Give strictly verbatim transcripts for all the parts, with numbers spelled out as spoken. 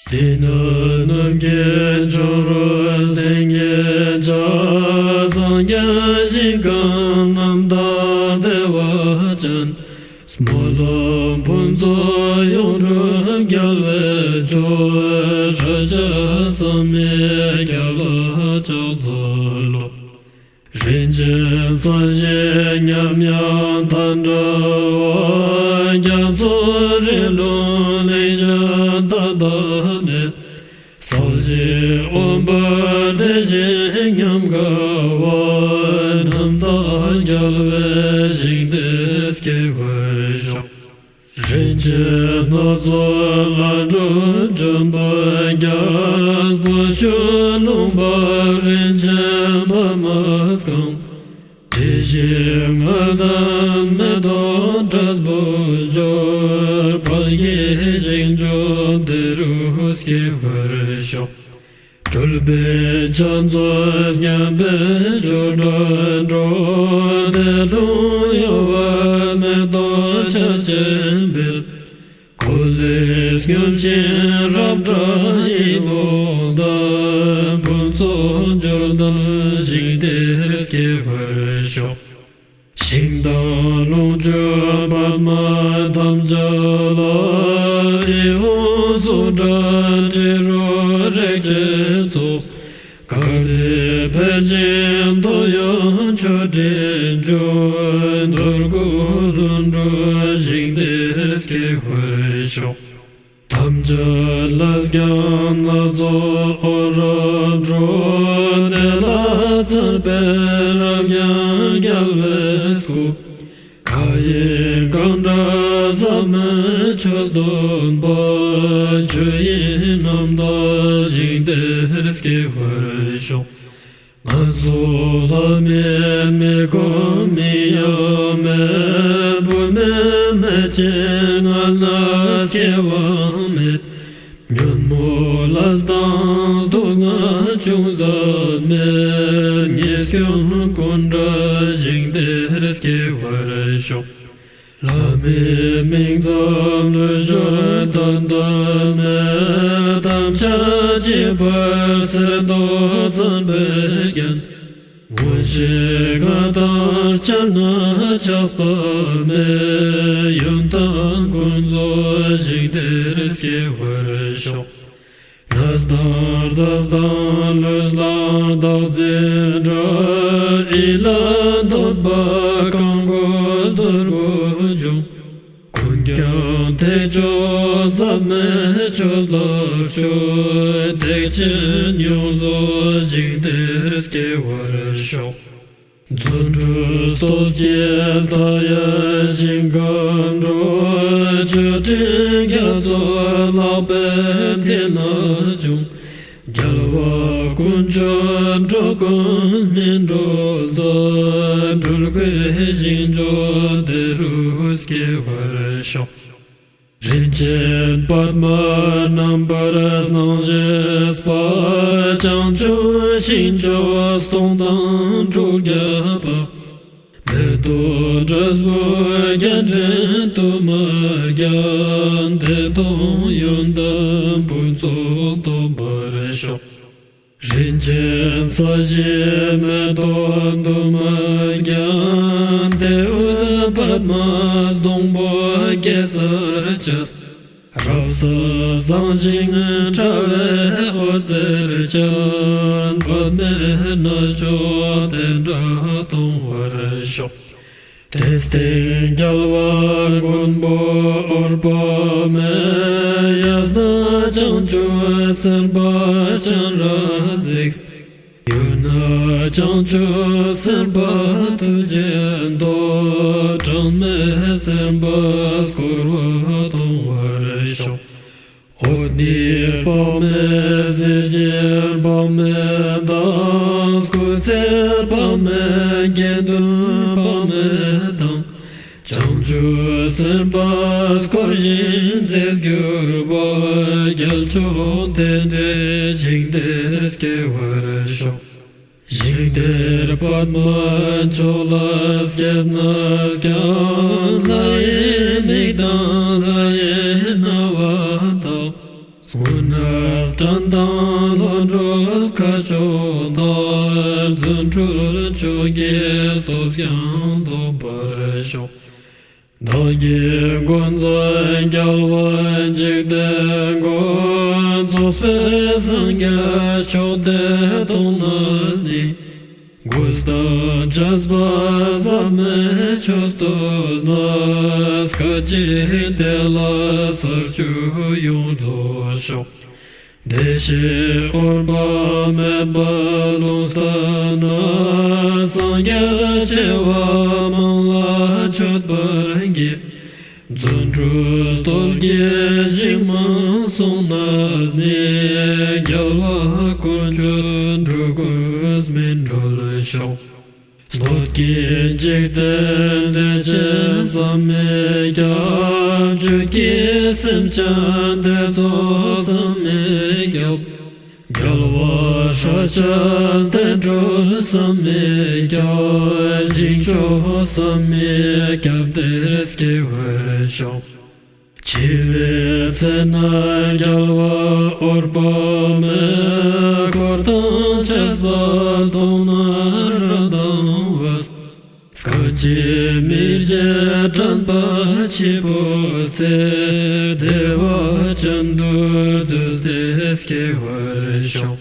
འདི་ནི་ནམ་མཁའི་འབྱུང་རོལ་ལྡན་གྱི་ཆ། སངས་རྒྱས་ཞིང་ཁམས་རྣམ་དག་བདེ་བ་ཅན། སྨོན་ལམ་ཕུན་ཚོགས་ཡོངས་གྲུབ་རྒྱལ་བའི་མཆོག། ཤཱཀྱ་བསམ་ཡས་སྐྱབས་ལ་ཕྱག་འཚལ་ལོ། རིན་ཆེན་ས་གཞི་མཉམ་ཡངས་མཐའ་བྲལ་བ། རྒྱ་མཚོ་རི་ཀླུང་གླིང་བཞི་མཐའ་དག་མེད། གསལ་བྱེད་འོད་འབར་དེ་བཞིན་ཉམས་དགའ་བ། རྣམ་དག་རྒྱལ་བའི་ཞིང་དེར་སྐྱེ་བར་ཤོག། རིན་ཆེན་སྣ་ཚོགས་ལྷ་འབྲུག་འཇོམས་པ་རྒྱལ། བུ་ཆུ་ཀླུང་པ་རིན་ཆེན་པདྨ་གང་། དེ་བཞིན་མངའ་བདག་མེ་ཏོག་བཀྲ་བུར་འབྱུང་། དཔལ་གྱི་ཞིང་མཆོག་དེ་རུ་སྐྱེ་བར་ཤོག། སྤྲུལ་པའི་ཕྱག་མཛོད་སྙན་པའི་ཆོ་འཕྲུལ་འགྲོ། དེ་ལྷུང་གཡོ་བའི་མེ་ཏོག་ཆར་ཆེན་འབེབས། འཁོར་ལོས་སྙོམས་ཤིང་རབ་བཀྲ་ཡི་དྭགས་དང་། ཕུན་ཚོགས་འབྱོར་ལྡན་ཞིང་དེར་སྐྱེ་བར་ཤོག། ཞིང་དང་ལོངས་སྤྱོད་པདྨ་ཐམས་ཅད་ལ། ཡིད་འོང་གསུང་སྒྲ་དྲི་རོ་རེག་བྱའི་ཚོགས། གར་ཏེ་ཕལ་ཆེར་འདོད་ཡོན་མཆོག་སྤྲིན་འབྱུང་། འདོད་དགུ་ལྷུན་གྲུབ་ཞིང་དེར་སྐྱེ་བར་ཤོག། ཐམས་ཅད་ལས་ཀྱང་སྣ་ཚོགས་འོད་རབ་འཕྲོ། དེ་ལ་མཚན་དཔལ་རབ་འབྱམས་རྒྱལ་བའི་སྐུ། མཁའ་ཡི་གང་འདྲ་ཟབ་མོའི་ཆོས་སྟོན་པ། ཆོས་དབྱིངས་རྣམ་དག་ཞིང་དེར་སྐྱེ་བར་ཤོག། ངན་སོང་ལྷ་མིན་མི་ཁོམ་མི་གཡོ་མེད། བུད་མེད་མི་ཆེན་ངན་ལས་སྐྱེ་བ་མེད། ཉོན་མོངས་ལས་དང་སྡུག་བསྔལ་ཅུང་ཟད་མེད། ཉེས་སྐྱོན་ཀུན་བྲལ་ཞིང་དེར་སྐྱེ་བར་ཤོག། ལྷ་མིན་མིང་ཙམ་ལུས་སྦྱོར་དོན་དུ་མེད། ཐམས་ཅད་གཅིག་པར་གསེར་མདོག་ཙམ་པའི་རྒྱན། མངོན་ཤེས་ང་དང་སྤྱན་ན་ཆགས་པ་མེད། ཡོན་ཏན་ཀུན་རྫོགས་ཞིང་དེར་སྐྱེ་བར་ཤོག། གནས་དང་རྫས་དང་ལུས་ལ་བདག་འཛིན་བྲལ། ཡིད་ལ་འདོད་པ་གང་དགོས་འདོད་དགུ་འབྱུང་། ཀུན་ཀྱང་ཐེག་མཆོག་ཟབ་མོའི་ཆོས་ལ་སྤྱོད། ཐེག་ཆེན་ཡོངས་རྫོགས་ཞིང་དེར་སྐྱེ་བར་ཤོག། རྫུ་འཕྲུལ་སྟོབས་ཀྱིས་མཐའ་ཡས་ཞིང་ཁམས་འགྲོ། མཆོད་སྤྲིན་རྒྱ་མཚོ་ལག་པའི་མཐིལ་ན་འབྱུང་། རྒྱལ་བ་དཀོན་མཆོག་འགྲོ་ཀུན་སྨིན་གྲོལ་མཛད། འགྲོ་ཀུན་ཞིང་མཆོག་དེ་རུ་སྐྱེ་བར་ཤོག། རིན་ཆེན་པདྨ་རྣམ་པར་སྣང་བཞད་པ། བྱང་ཆུབ་ཤིང་མཆོག་སྟོང་དང་དྲུག་བརྒྱ་པ། མེ་ཏོག་བཀྲ་བུར་རྒྱན་ཅན་དུ་མ་རྒྱན། བདེ་སྟོང་ཡོན་ཏན་ཕུན་ཚོགས་ཐོབ་པར་ཤོག། རིན་ཆེན་ས་གཞི་མེ་ཏོག་འདབ་མ་བརྒྱན། དེ་དབུས་པདྨ་སྡོང་པོ་གེ་སར་ཅན། རབ་གསལ་བཟང་ཞིང་ཕྲ་བའི་འོད་ཟེར་ཅན། པདྨའི་རྣ་མཆོག་དེ་འདྲ་གཏོང་བར་ཤོག། དེ་སྟེང་རྒྱལ་བ་མགོན་པོ་འོད་དཔག་མེད། གཡས་ན་བྱང་ཆུབ་སེམས་དཔའ་སྤྱན་རས་གཟིགས། གཡོན་ན་བྱང་ཆུབ་སེམས་དཔའ་ཐུགས་རྗེ་མདོག། གྲངས་མེད་སེམས་དཔའ་བསྐོར་བ་གཏོང་བར་ཤོག། འོད་ནི་དཔག་མེད་གཟི་བརྗིད་དཔག་མེད་དང་། སྐུ་ཚེ་དཔག་མེད་དགེ་འདུན་དཔག་མེད་དང་། བྱང་ཆུབ་སེམས་དཔའ་བསྐོར་ཞིང་རྫས་གྱུར་པ། རྒྱལ་མཆོག་དེ་འདྲའི་ཞིང་དེར་སྐྱེ་བར་ཤོག། ཞིང་དེར་པདྨ་མཆོག་ལ་སྐྱེས་ནས་ཀྱང་། ལྷ་ཡི་མིག་དང་ལྷ་ཡི་རྣ་བ་དང་། སྔོན་ནས་དྲན་དང་བློ་གྲོས་ཁ་ཕྱོགས་དང་། རྫུ་འཕྲུལ་མཆོག་གི་སྟོབས་ཀྱང་ཐོབ་པར་ཤོག། བདག་གི་མགོན་མཛད་རྒྱལ་བ་འཇིག་རྟེན་མགོན། རྫོགས་པའི་སངས་རྒྱས་མཆོག་དེ་མཐོང་ནས་ནི། གོས་དང་ཆས་པ་ཟབ་མོའི་ཆོས་སྟོན་ནས། སྐད་ཅིག་དེ་ལ་ས་བཅུ་ཡོངས་རྫོགས་ཤོག། བདེ་གཤེགས་འོད་དཔག་མེད་པ་ལུང་བསྟན་ན། སངས་རྒྱས་བྱེ་བ་མང་ལ་མཆོད་པར་བགྱི། རྫུ་འཕྲུལ་སྟོབས་ཀྱིས་ཞིང་མང་སོང་ནས་ནི། རྒྱལ་བ་དཀོན་མཆོག་འགྲོ་ཀུན་སྨིན་གྲོལ་ཤོག། ནོར་གྱི་འཇིག་རྟེན་བདེ་ཆེན་བསམ་མི་ཁྱབ། བཅུད་ཀྱི་སེམས་ཅན་བདེ་ཚོགས་བསམ་མི་ཁྱབ། རྒྱལ་བ་སྲས་བཅས་བསྟན་འགྲོ་བསམ་མི་ཁྱབ། ཞིང་མཆོག་བསམ་མི་ཁྱབ་དེར་སྐྱེ་བར་ཤོག། འཆི་བའི་ཚེ་ན་རྒྱལ་བ་འོད་དཔག་མེད། འཁོར་དང་བཅས་པ་མཐོང་ནས་རབ་དང་བས། སྐད་ཅིག་མི་བརྗེད་དྲན་པ་འཆི་བའི་ཚེ། བདེ་བ་ཅན་དུ་བརྫུས་ཏེ་སྐྱེ་བར་ཤོག།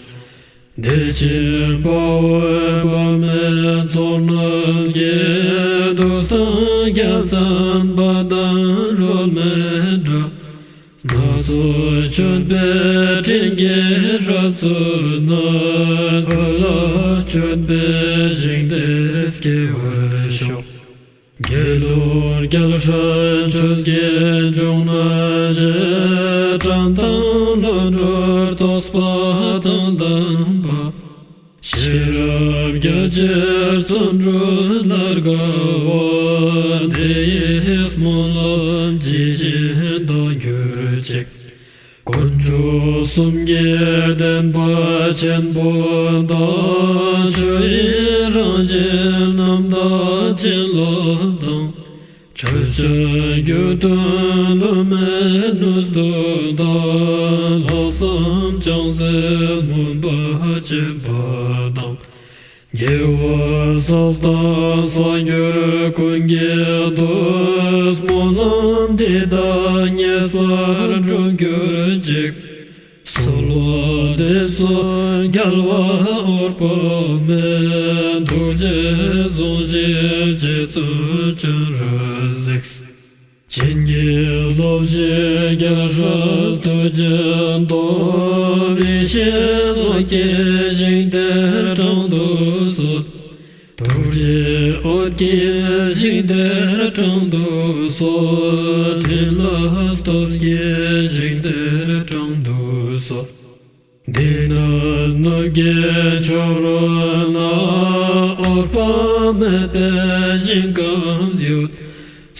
བདེ་ཆེན་དཔའ་བོས་དཔག་མེད་ཚོགས་རྣམས་ཀྱིས། གདུགས་དང་རྒྱལ་མཚན་དཔལ་ལྡན་སྒྲོལ་མའི་སྒྲ། སྣ་ཚོགས་མཆོད་པའི་སྤྲིན་གྱིས་རབ་བསུས་ནས། འཁོར་ལ་སྤྱོད་པའི་ཞིང་དེར་སྐྱེ་བར་ཤོག། དགེ་སློང་རྒྱལ་སྲས་ཆོས་ཀྱི་འབྱུང་གནས་བཞི། དྲན་དང་བློ་གྲོས་རྟོགས་པ་དང་ལྡན་པ། ཤེས་རབ་རྒྱ་ཆེར་བརྩོན་འགྲུས་ལ་དགའ་བ། དེ་ཡི་སྨོན་ལམ་ཇི་བཞིན་དག་གྱུར་ཅིག། དཀོན་མཆོག་གསུམ་གྱི་བདེན་པ་ཆེན་པོ་དང་། ཆོས་དབྱིངས་རང་བཞིན་རྣམ་དག་བྱིན་རླབས་དང་། ཆོས་ཅན་རྒྱུད་དོན་བླ་མའི་ནུས་སྟོབས་དང་། ལྷག་བསམ་བྱང་སེམས་སྨོན་པ་བསྐྱེད་པ་དང་། རྒྱལ་བ་སྲས་དང་གསར་འགྱུར་ཀུན་གྱི་མཐུས། སྨོན་ལམ་འདི་དག་ངེས་པར་འགྲུབ་གྱུར་ཅིག། གསོལ་བ་འདེབས་སོ་རྒྱལ་བ་འོད་དཔག་མེད། ཐུགས་རྗེས་བཟུང་ཞིང་རྗེ་བཙུན་སྤྱན་རས་གཟིགས། བྱིན་གྱིས་རློབ་ཞིང་རྒྱལ་སྲས་ཐུགས་རྗེས་ཐོབ། ཡེ་ཤེས་འོད་ཀྱིས་ཞིང་དེར་དྲངས་ཏུ་གསོལ། ཐུགས་རྗེའི་འོད་ཀྱིས་ཞིང་དེར་དྲངས་ཏུ་གསོལ། ཕྲིན་ལས་སྟོབས་ཀྱིས་ཞིང་དེར་དྲངས་ཏུ་གསོལ། འདི་ནི་ནུབ་ཀྱི་ཕྱོགས་རོལ་ན། འོད་དཔག་མེད་པའི་ཞིང་ཁམས་ཡོད།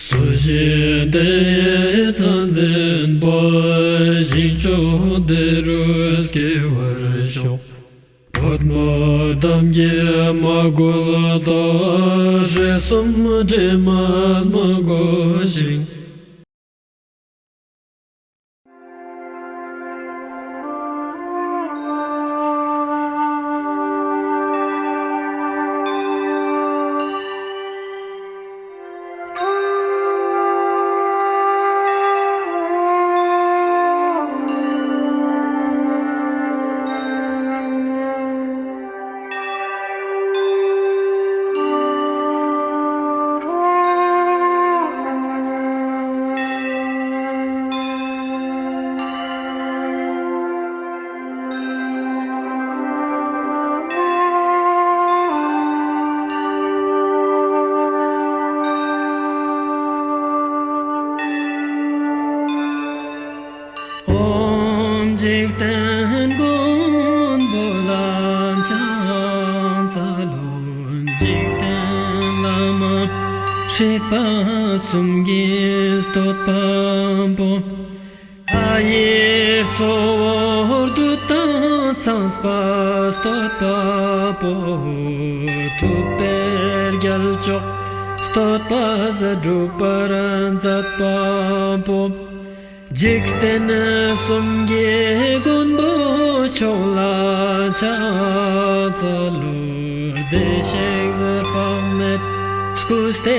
སུ་ཞིག་དེ་ཡི་མཚན་འཛིན་པ། ཞིང་མཆོག་དེ་རུ་སྐྱེ་བར་ཤོག། པདྨ་འདམ་གྱིས་མ་གོས་ལྟར། སྲིད་གསུམ་དྲི་མས་མ་གོས་ཤིང་། ཨོཾ་འཇིག་རྟེན་མགོན་པོ་ལ་ཕྱག་འཚལ་ལོ། འཇིག་རྟེན་བླ་མ་སྲིད་པ་གསུམ་གྱི་བསྟོད་པ་པོ། ལྷ་ཡི་གཙོ་བོ་བདུད་དང་ཚངས་པ་བསྟོད་པ་པོ། ཐུབ་པའི་རྒྱལ་མཆོག་བསྟོད་པ་ཟད་སྒྲུབ་པར་མཛད་པ་པོ། འཇིག་རྟེན་གསུམ་གྱི་མགོན་པོ་མཆོག་ལ་ཕྱག་འཚལ་ལོ། བདེ་གཤེགས་དཔག་མེད་སྐུ་སྟེ་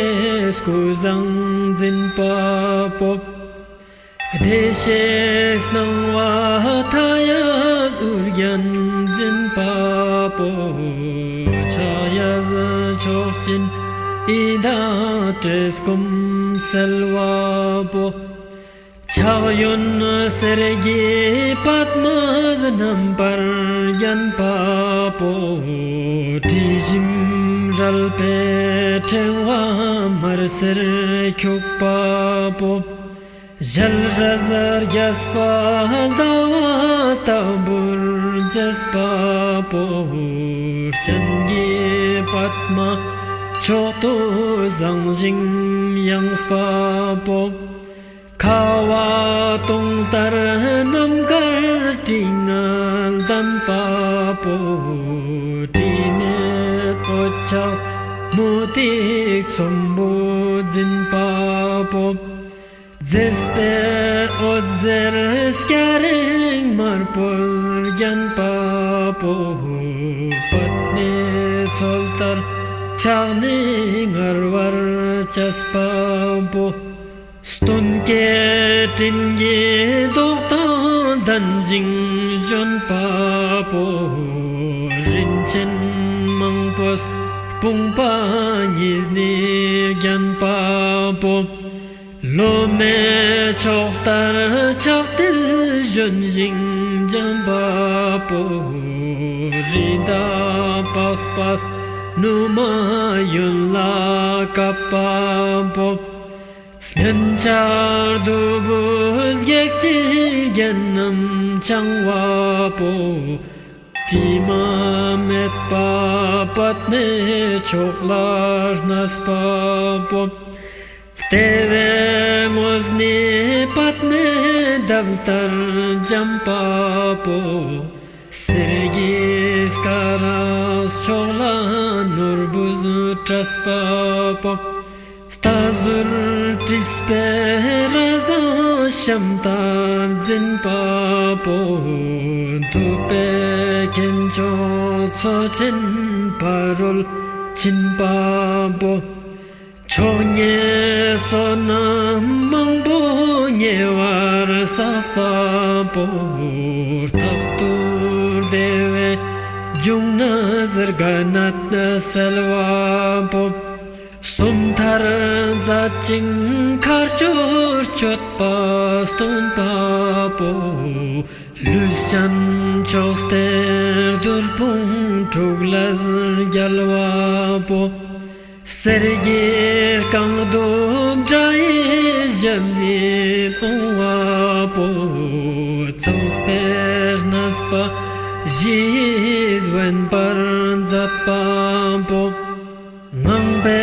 སྐུ་བཟང་འཛིན་པ་པོ། བདེ་གཤེགས་སྣང་བ་མཐའ་ཡས་ཨོ་རྒྱན་འཛིན་པ་པོ། ཕྱག་གཡས་མཆོག་སྦྱིན་ཡི་དྭགས་བྲེ་སྐོམ་སེལ་བ་པོ། ཕྱག་གཡོན་གསེར་གྱི་པདྨ་རྣམ་པར་བརྒྱན་པ་པོ། དྲི་ཞིམ་རལ་པའི་ཕྲེང་བ་དམར་སེར་འཁྱུག་པ་པོ། ཞལ་རས་རྒྱས་པ་ཟླ་བ་ལྟ་བུར་མཛེས་པ་པོ། སྤྱན་གྱི་པདྨ་མཆོག་ཏུ་བཟང་ཞིང་ཡངས་པ་པོ། ཁ་བ་དུང་ལྟར་རྣམ་དཀར་དྲི་ངད་ལྡན་པ་པོ། དྲི་མེད་འོད་ཆགས་མུ་ཏིག་ཚོམ་བུ་འཛིན་པ་པོ། མཛེས་པའི་འོད་ཟེར་སྐྱ་རེངས་དམར་པོར་བརྒྱན་པ་པོ། པདྨའི་མཚོ་ལྟར་ཕྱག་ནི་དངར་བར་བཅས་པ་པོ། སྟོན་ཀའི་སྤྲིན་གྱི་མདོག་དང་ལྡན་ཞིང་བཞོན་པ་པོ། རིན་ཆེན་མང་པོས་སྤུངས་པ་ཉིད་ནི་བརྒྱན་པ་པོ། ལོ་མའི་མཆོག་ལྟར་ཕྱག་མཐིལ་བཞོན་ཞིང་འཇམ་པ་པོ། རི་དྭགས་པགས་པས་ནུ་མ་གཡོན་ལ་བཀབ་པ་པོ། སྨན་ཆར་བདུད་པོས་གེགས་བྱེད་རྒྱན་རྣམས་འཆང་བ་པོ། དྲི་མ་མེད་པ་པདྨའི་མཆོག་ལ་གནས་པ་པོ། ལྟེ་བའི་ངོས་ནི་པདྨའི་འདབ་ལྟར་འཇམ་པ་པོ། གསེར་གྱི་སྐ་རགས་མཆོག་ལ་ནོར་བུས་སྤྲས་པ་པོ། རྟ་ཟུར་དྲིས་པའི་ར་བཟང་ཤམ་ཐབས་འཛིན་པ་པོ། གདུག་པའི་མཁན་མཆོག་མཚོ་ཆེན་ཕ་རོལ་ཕྱིན་པ་པོ། མཆོག་བརྙེས་བསོད་ནམས་མང་པོ་ཉེ་བར་བསགས་པ་པོ། རྟག་ཏུ་བདེ་བའི་འབྱུང་གནས་དགའ་གནས་གསལ་བ་པོ། སུམ་མཐར་མཛད་ཅིང་མཁའ་སྤྱོད་སྤྱོད་པ་སྟོན་པ་པོ། ལུས་ཅན་མཆོག་སྟེ་རྡུལ་ཕུང་དྲུག་ལས་རྒྱལ་བ་པོ། གསེར་གྱི་རྐང་གདུབ་འདྲ་ཡི་ཞབས་ཀྱིས་དབང་བ་པོ། ཚངས་པའི་གནས་པ་བཞི་ཡིས་དབེན་པར་མཛད་པ་པོ། ངང་པའི་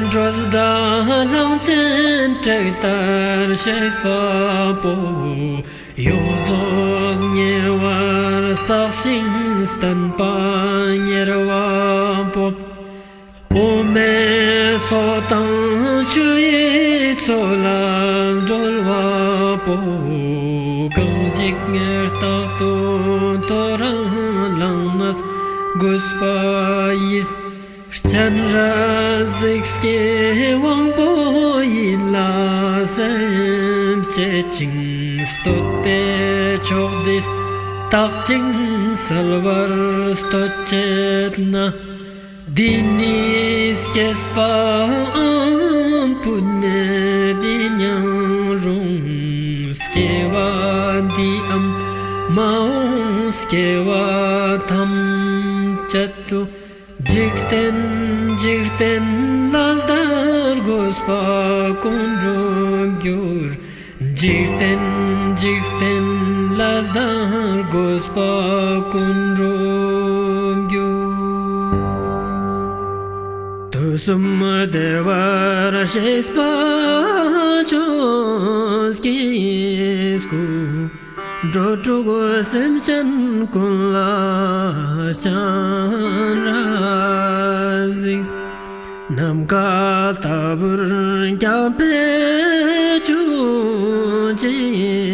འགྲོས་སྒྲ་གླང་ཆེན་དྲེགས་ལྟར་གཤེགས་པ་པོ། ཡོངས་རྫོགས་ཉེ་བར་བསགས་ཤིང་བརྟན་པ་གཉེར་བ་པོ། འོ་མའི་མཚོ་དང་ཆུ་ཡི་མཚོ་ལ་སྒྲོལ་བ་པོ། གང་ཞིག་རྟག་ཏུ་ཐོ་རངས་ལངས་ནས་གུས་པ་ཡིས། སྤྱན་རས་གཟིགས་ཀྱི་དབང་པོ་ཡིད་ལ་སེམས་བསྐྱེད་ཅིང་། བསྟོད་པའི་མཆོག་འདིས་དག་ཅིང་གསལ་བར་བསྟོད་བྱེད་ན། འདི་ནི་སྐྱེས་པའམ་བུད་མེད་འདི་ཉང་རུང་། སྐྱེ་བ་འདིའམ་མ་འོངས་སྐྱེ་བ་ཐམས་ཅད་དུ། འཇིག་རྟེན་འཇིག་རྟེན་ལ་བདག་དགོས་པ་ཀུན་འགྲུབ་འགྱུར། འཇིག་རྟེན་འཇིག་རྟེན་ལ་བདག་དགོས་པ་ཀུན་འགྲུབ་འགྱུར། དུས་གསུམ་བདེ་བར་གཤེགས་པ་ཆོས་ཀྱི་སྐུ། འགྲོ་དྲུག་སེམས་ཅན་ཀུན་ལ་སྤྱན་རས་གཟིགས། ནམ་མཁའ་ལྟ་བུར་ཁྱབ་པའི་ཆོས་ཀྱི་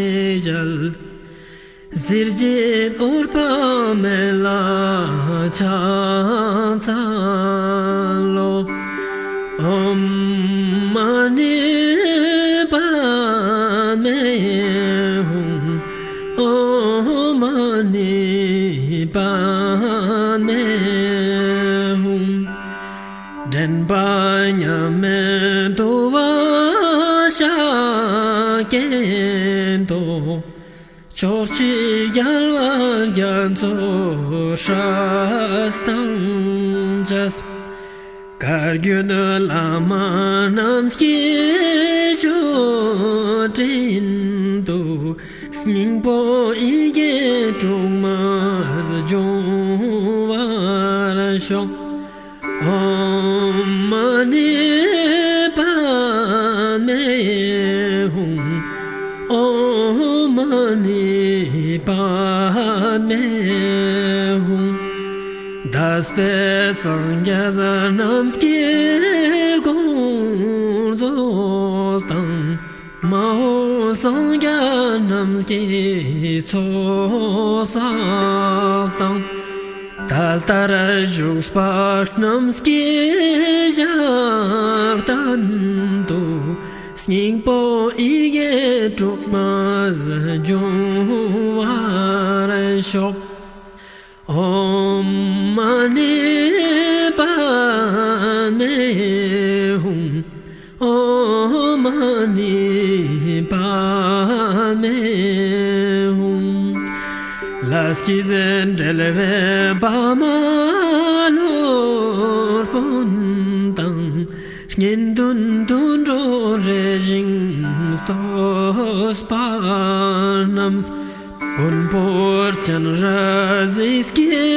གཟི་བརྗིད་འོད་དཔག་མེད་ལ་ཕྱག་འཚལ་ལོ། ཨོཾ་མ་ཎི་པདྨེ་ཧཱུྃ། ཨོཾ་མ་ཎི་པདྨེ་ཧཱུྃ། འདྲེན་པ་མཉམ་མེད་འདུལ་བ་ཤཱཀྱའི་མདོག། ཕྱོགས་བཅུའི་རྒྱལ་བ་རྒྱ་མཚོ་སྲས་དང་མཇལ། བཀའ་བརྒྱུད་བླ་མ་རྣམས་ཀྱི་མཆོད་སྤྲིན་དུ། སྙིང་པོ་ཡི་གེ་དྲུག་མ་འབྱུང་བར་ཤོག། ཨོཾ་མ་ཎི་པདྨེ་ཧཱུྃ། ཨོཾ་མ་ཎི་པདྨེ་ཧཱུྃ། འདས་པའི་སངས་རྒྱས་རྣམས་ཀྱི་དགོངས་རྫོགས་དང་། མ་འོངས་སངས་རྒྱས་རྣམས་ཀྱི་ཚོགས་བསགས་དང་། ད་ལྟར་བཞུགས་པ་རྣམས་ཀྱི་ཞལ་རྟེན་དུ། སྙིང་པོ་ཡི་གེ་དྲུག་མ་འབྱུང་བར་ཤོག། ཨོཾ་མ་ཎི་པདྨེ་ཧཱུྃ། ཨོཾ་མ་ཎི་པདྨེ་ཧཱུྃ། ལས་ཀྱི་རྫས་འབྲེལ་བའི་པདྨ་ལྷོར་སྤུན་དང་། གཉེན་འདུན་དུད་འགྲོ་རེ་ཞིང་གཏོགས་པ་རྣམས། མགོན་པོ་སྤྱན་རས་གཟིགས་ཀྱི་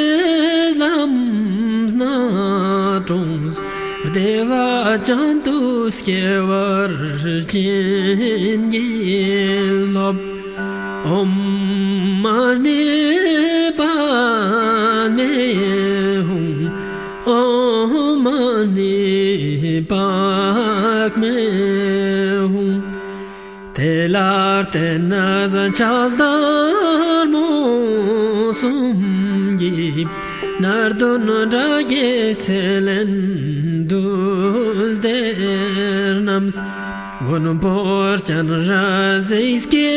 ལམ་སྣ་དྲོངས། བདེ་བ་ཅན་དུ་སྐྱེ་བར་བྱིན་གྱིས་རློབས། ཨོཾ་མ་ཎི་པདྨེ་ཧཱུྃ། ཨོཾ་མ་ཎི་པདྨེ་ཧཱུྃ། དེ་ལ་བརྟེན་ནས་ཕྱག་བདར་མོ་གསུམ་གྱིས། སྣར་བདུན་དགྲ་བགེགས་ཚེ་ལས་འདུལ་སྡེ་རྣམས། མགོན་པོ་སྤྱན་རས་གཟིགས་ཀྱི་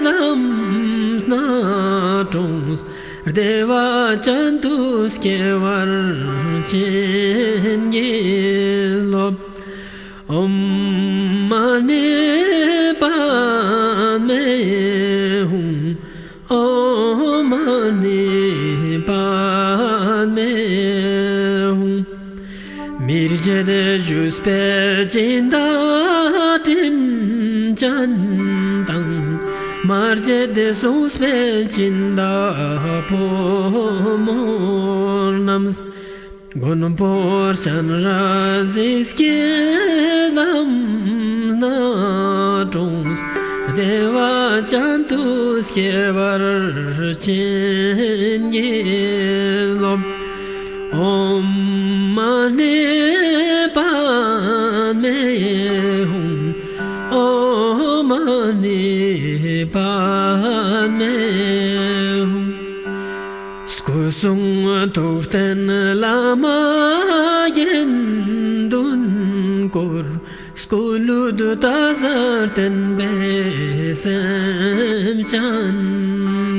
ལམ་སྣ་དྲོངས། བདེ་བ་ཅན་དུ་སྐྱེ་བར་བྱིན་གྱིས་རློབས། ཨོཾ་མ་ཎི་པདྨེ་ཧཱུྃ། ཨོཾ་མ་ཎི་པདྨེ་ཧཱུྃ། མི་བརྗེད་བཞུགས་པའི་སྦྱིན་བདག་དྲིན་ཅན་དང་། མ་བརྗེད་གསུངས་པའི་སྦྱིན་བདག་ཕོ་མོ་རྣམས། མགོན་པོ་སྤྱན་རས་གཟིགས་ཀྱི་ལམ་སྣ་དྲོངས། བདེ་བ་ཅན་དུ་སྐྱེ་བར་བྱིན་གྱིས་རློབས། ཨོཾ་མ་ཎི་པདྨེ་ཧཱུྃ། ཨོཾ་མ་ཎི་པདྨེ་ཧཱུྃ། སྐུ་གསུང་ཐུགས་རྟེན་བླ་མ་དགེ་འདུན་སྐོར། སྐུ་ལུས་ད་གཟར་བརྟན་པའི་སེམས་ཅན་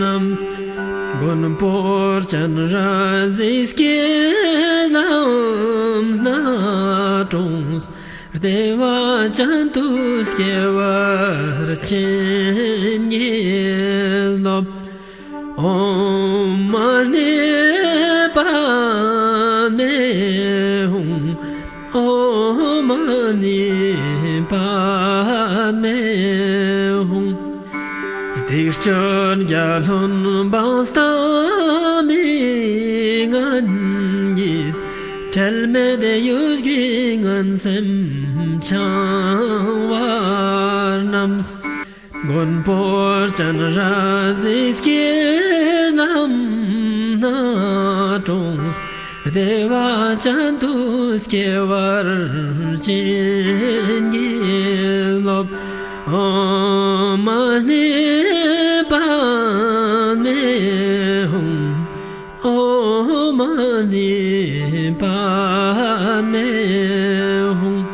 རྣམས། མགོན་པོ་སྤྱན་རས་གཟིགས་ཀྱི་ལམ་སྣ་དྲོངས། བདེ་བ་ཅན་དུ་སྐྱེ་བར་བྱིན་གྱིས་རློབས། ཨོཾ་མ་ཎི་པདྨེ་ཧཱུྃ། ཨོཾ་མ་ཎི་པདྨེ་ཧཱུྃ། སྡིག་སྤྱོད་རྒྱ་ལོན་སྤངས་དང་མི་ངན་གྱིས། ཁྲེལ་མེད་གཡོ་སྒྱུའི་ངན་སེམས་འཆང་བ་རྣམས། མགོན་པོ་སྤྱན་རས་གཟིགས་ཀྱི་ལམ་སྣ་དྲོངས། བདེ་བ་ཅན་དུ་སྐྱེ་བར་བྱིན་གྱིས་རློབས། ཨོཾ་མ་ཎི་པདྨེ། མ་ཎི་པདྨེ་ཧཱུྃ།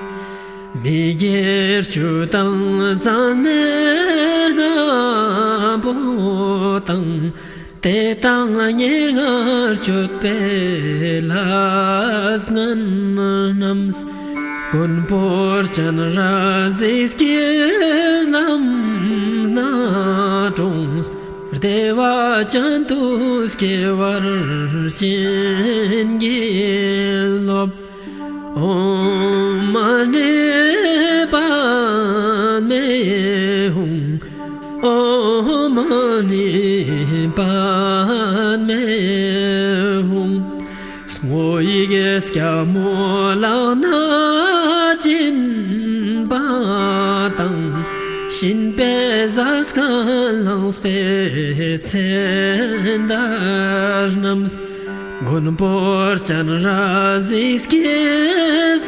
མི་དགེ་བཅུ་དང་མཚམས་མེད་ལྔ་པོ་དང་། དེ་དང་ཉེར་ལྔར་སྤྱོད་པའི་ལས་ངན་རྣམས། མགོན་པོ་སྤྱན་རས་གཟིགས་ཀྱི་ལམ་སྣ་དྲོངས། བདེ་བ་ཅན་དུ་སྐྱེ་བར་བྱིན་གྱིས་རློབས། ཨོཾ་མ་ཎི་པདྨེ་ཧཱུྃ། ཨོཾ་མ་ཎི་པདྨེ་ཧཱུྃ། སྔོ་ཡི་གེ་སྐྱ་མོ་ལག་ན་སྦྱིན་པ་དང་། བྱིན་པའི་ཟས་ཁ་བླངས་པའི་ཚེ་འདི་རྣམས། མགོན་པོ་སྤྱན་རས་གཟིགས་ཀྱི་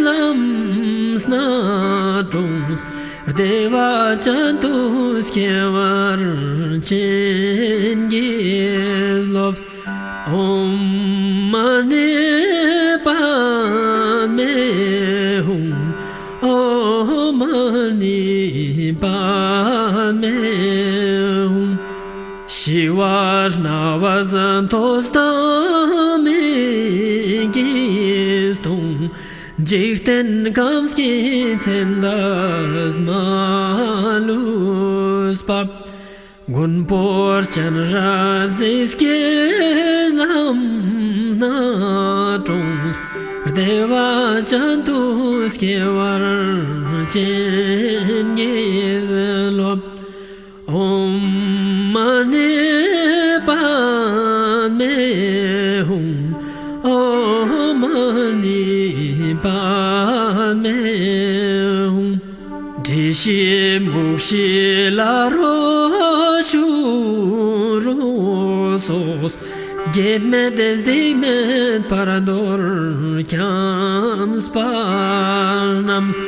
ལམ་སྣ་དྲོངས། བདེ་བ་ཅན་དུ་སྐྱེ་བར་བྱིན་གྱིས་རློབས། ཨོཾ་མ་ཎི་པདྨེ་ཧཱུྃ། ཨོཾ་མ་ཎི་པདྨེ་ཧཱུྃ། ཞི་བ་སྣང་བ་ཟན་ཐོས་དང་མིག་གིས་མཐོང་། འཇིག་རྟེན་ཁམས་ཀྱི་མཚན་དུ་མ་ལུས་པ། མགོན་པོ་སྤྱན་རས་གཟིགས་ཀྱི་ལམ་སྣ་དྲོངས། བདེ་བ་ཅན་དུ་སྐྱེ་བར་བྱིན་གྱིས་རློབས། ཨོཾ་མ་ཎི་པདྨེ་ཧཱུྃ། ཨོཾ་མ་ཎི་པདྨེ་ཧཱུྃ། དྲི་ཞིམ་མུག་ཞིམ་ལ་རོ་བཅུ་རོ་སོགས། བརྒྱན་མེད་སྡིག་མེད་བར་དོར་འཁྱམས་པ་རྣམས།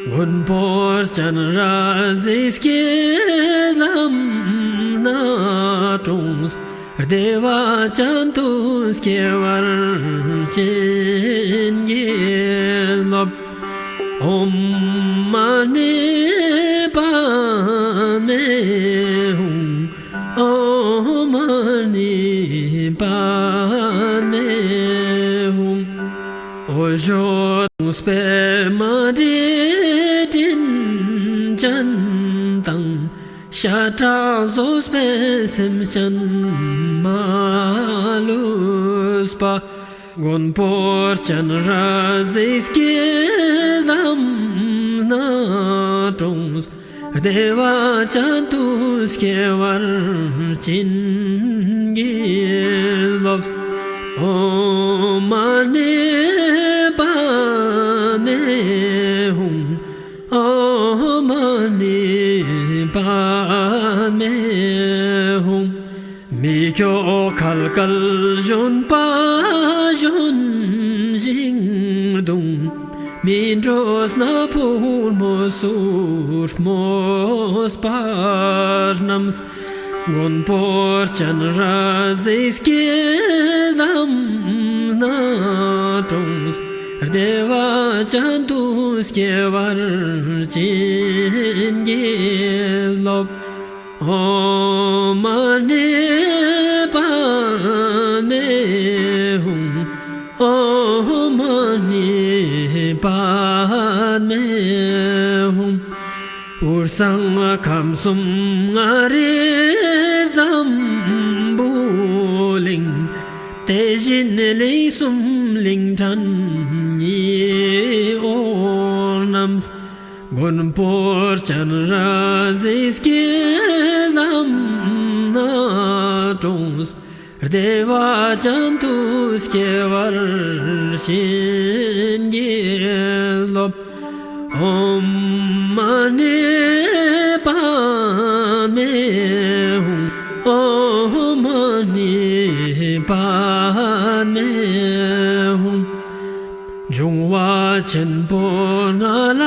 མགོན་པོ་སྤྱན་རས་གཟིགས་ཀྱི་ལམ་སྣ་དྲོངས། བདེ་བ་ཅན་དུ་སྐྱེ་བར་བྱིན་གྱིས་རློབས། ཨོཾ་མ་ཎི་པདྨེ་ཧཱུྃ། ཨོཾ་མ་ཎི་པདྨེ་ཧཱུྃ། འོད་ཞུ་སྟོང་པའི་མ་ཎི་དྲིན་ཅན་དང་། ཤ་ཁྲག་བཟོད་པའི་སེམས་ཅན་མ་ལུས་པ། མགོན་པོ་སྤྱན་རས་གཟིགས་ཀྱི་ལམ་སྣ་དྲོངས། བདེ་བ་ཅན་དུ་སྐྱེ་བར་བྱིན་གྱིས་རློབས། ཨོཾ་མ་ཎི་པདྨེ་ཧཱུྃ། ཨོཾ་མ་ཎི་པདྨེ་ཧཱུྃ། མི་སྐྱོ་ཁལ་ཁལ་བཞོན་པ་བཞོན་ཞིང་གདུང་། མི་འགྲོ་སྣ་ཕུ་མོ་སུར་མོ་སྤར་རྣམས། མགོན་པོ་སྤྱན་རས་གཟིགས་ཀྱི་ལམ་སྣ་དྲོངས། བདེ་བ་ཅན་དུ་སྐྱེ་བར་བྱིན་གྱིས་རློབས། ཨོཾ་མ་ཎི་པདྨེ་ཧཱུྃ། ཨོཾ་མ་ཎི་པདྨེ་ཧཱུྃ། དབུས་གཙང་ཁམས་གསུམ་མངའ་རིས་འཛམ་བུ་གླིང་། དེ་བཞིན་གླིང་གསུམ་གླིང་ཕྲན་ཉི་འོད་རྣམས། མགོན་པོ་སྤྱན་རས་གཟིགས་ཀྱི་ལམ་སྣ་དྲོངས། བདེ་བ་ཅན་དུ་སྐྱེ་བར་བྱིན་གྱིས་རློབས། ཨོཾ་མ་ཎི་པདྨེ་ཧཱུྃ། ཨོཾ་མ་ཎི་པདྨེ་ཧཱུྃ། འབྱུང་བ་ཆེན་པོ་ལྔ་ལ་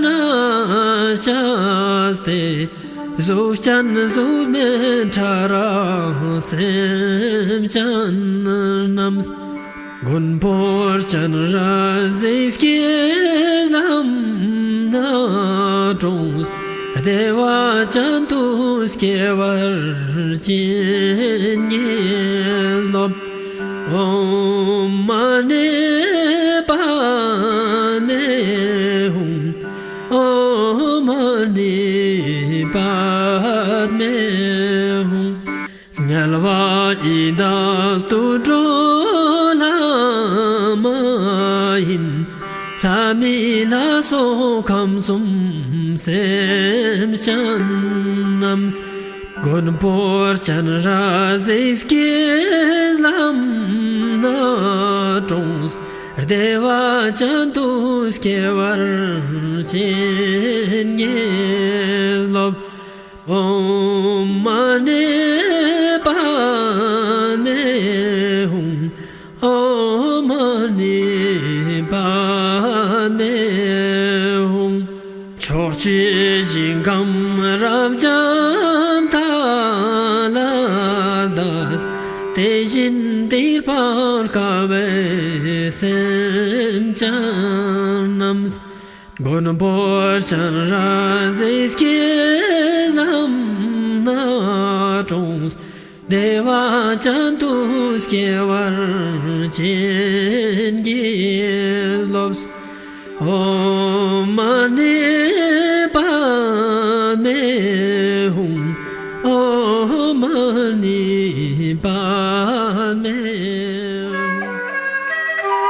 གནས་བཅས་ཏེ། གཟུགས་ཅན་གཟུགས་མེད་ཕྲ་རགས་སེམས་ཅན་རྣམས། མགོན་པོ་སྤྱན་རས་གཟིགས་ཀྱི་ལམ་སྣ་དྲོངས། བདེ་བ་ཅན་དུ་སྐྱེ་བར་བྱིན་གྱིས་རློབས། ཨོཾ་མ་ཎི་པདྨེ་ཧཱུྃ། ཨོཾ་མ་ཎི་པདྨེ་ཧཱུྃ། དམྱལ་བ་ཡི་དྭགས་དུད་འགྲོ་ལྷ་མ་ཡིན། ལྷ་མི་ལ་སོགས་ཁམས་གསུམ་སེམས་ཅན་རྣམས། མགོན་པོ་སྤྱན་རས་གཟིགས་ཀྱི་ལམ་སྣ་དྲོངས། བདེ་བ་ཅན་དུ་སྐྱེ་བར་བྱིན་གྱིས་རློབས། ཨོཾ་མ་ཎི་པདྨེ་ཧཱུྃ། ཨོཾ་མ་ཎི་པདྨེ་ཧཱུྃ། ཕྱོགས་བཅུའི་ཞིང་ཁམས་རབ་འབྱམས་ཐ་ལ་དང་། དེ་བཞིན་འདིར་བར་དཀའ་བའི་སེམས་ཅན་རྣམས། མགོན་པོ་སྤྱན་རས་གཟིགས་ཀྱི་ལམ་སྣ་དྲོངས། བདེ་བ་ཅན་དུ་སྐྱེ་བར་བྱིན་གྱིས་རློབས། ཨོཾ་མ་ཎི་པདྨེ་ཧཱུྃ། ཨོཾ་མ་ཎི་པདྨེ་ཧཱུྃ།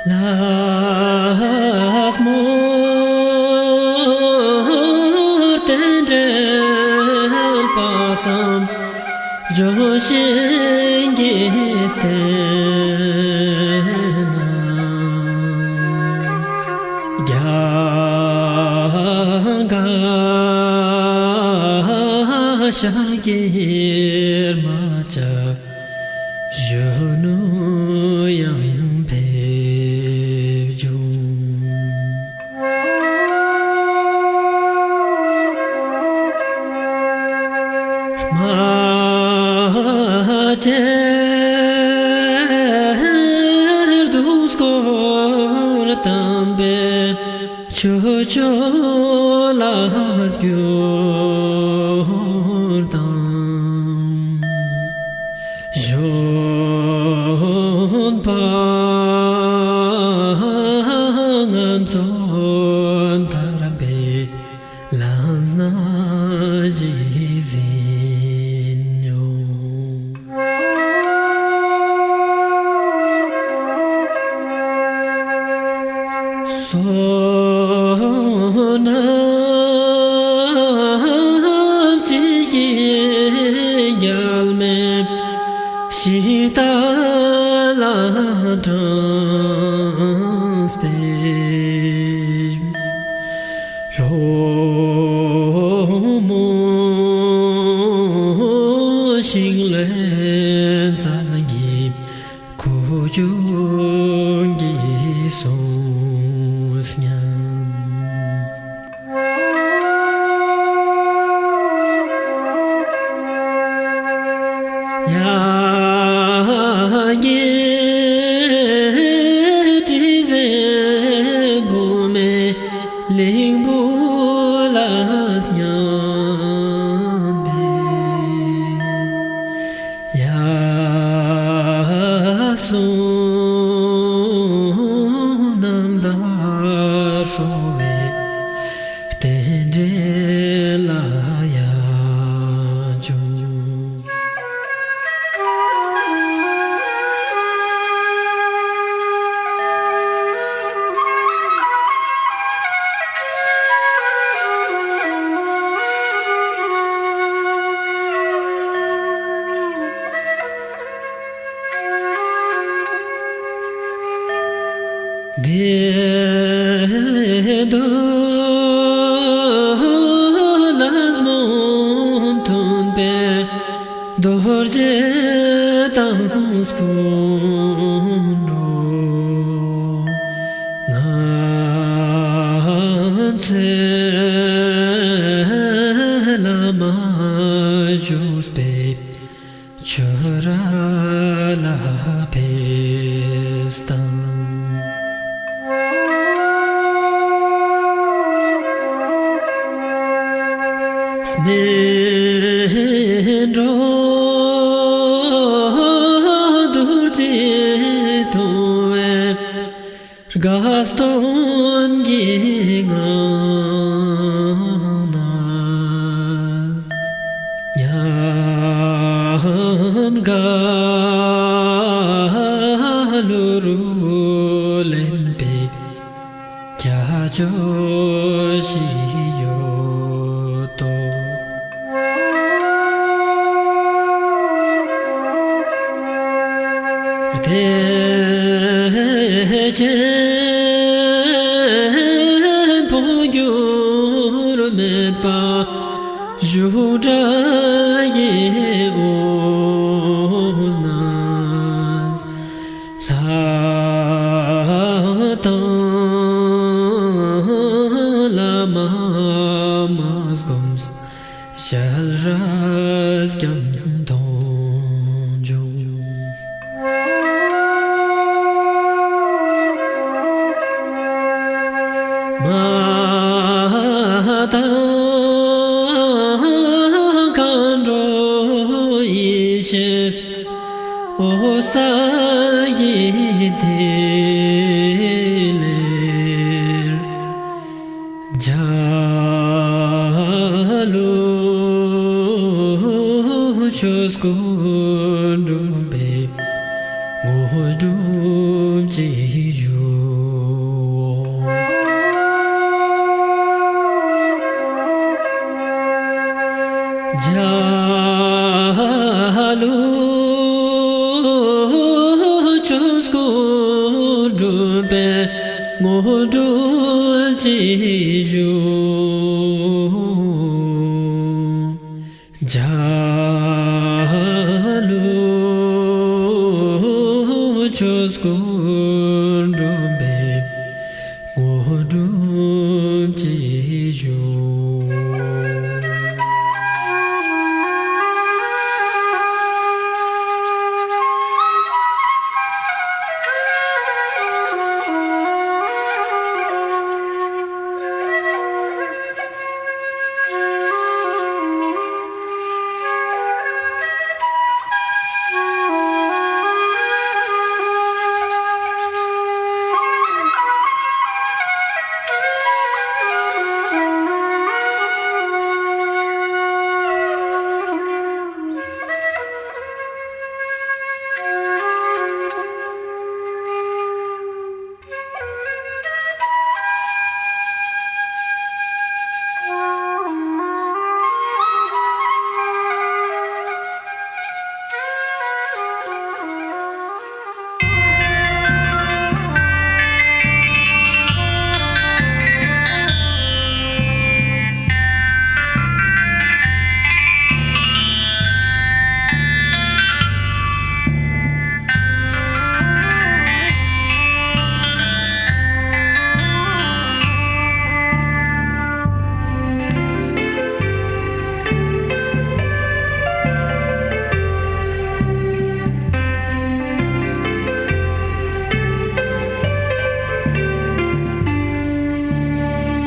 ལྷ་མོ་རྟེན་འབྲེལ་པ་བསམ་བརྗོད་བྱིན་གྱིས་བརྟེན་ན། རྒྱ་གར་ཤར་གྱི་རྨ་བྱ་གཞོན་ནུ་ཡང་ཕེབས་བྱུང་། རྨ་བྱའི་གདུགས་སྐོར་དམ་པའི་ཆོས་སྤྱོད་ལ་བསྒྱུར་དང་། གཞོན་པ་ང་ཚོ་དར་པའི་ལམ་སྣ་ཞིག་ཟིན་ཡོང་། བསོད་ནམས་ཅན་གྱི་མཇལ་མེད་ཤིང་རྟ་ལ་འགྲངས་པའི་ལྷོ་མོ་ཤིང་ལོའི་རྩྭ་གི་ཁུ་བྱུག་གིས་གསུངས་སྙམ། ཡ་གི་དྲི་ཟའི་བུ་མོའི་གླིང་བུ་ལ་སྙམ་པའི་ཡ་སུ་ འགྲོ་བའི་རྟེན་འབྲེལ་ལ་ཡང་འབྱུང་། བདེ་སྡུག་ལ་མི་མཐུན་པའི་རྡོ་རྗེ་དང་སྤུན་གྲོགས། ང་ཚོའི་བླ་མ་བཞུགས་པའི་ཆོས་ར་ལ་ཕེབས་དང་། སྨིན་གྲོལ་བདུད་རྩི་འཐུང་བའི་དགའ་སྟོན་གྱི་ངང་ན། ཉམས་དགའ་གླུ་རུ་ལེན་པའི་ཁྱད་ཆོས་ཤིག་ཡོད་དོ། བདེ་ཆེན་འཕོ་འགྱུར་མེད་པ་བཞུགས་གྲལ་གྱི་དབུས་ན། ལྷ་དང་བླ་མ་མ་བསྒོམས། ཞལ་རས་ཀྱང་མཐོང་བྱུང་། མ་དང་མཁའ་འགྲོ་ཡེ་ཤེས་འོད་གསལ་གྱི་ཐིག་ལེར། འཇའ་ལུས་ཆོས་སྐུ་འགྲུབ་པའི་དངོས་གྲུབ་ཅིག་ཞུ། འཇའ་ལུས་ཆོས་སྐུ་འགྲུབ་པའི་དངོས་གྲུབ་ཅིག་ཞུ། འཇའ་ལུས་ཆོས་སྐུ་འགྲུབ་པའི་དངོས་གྲུབ་ཅིག་ཞུ།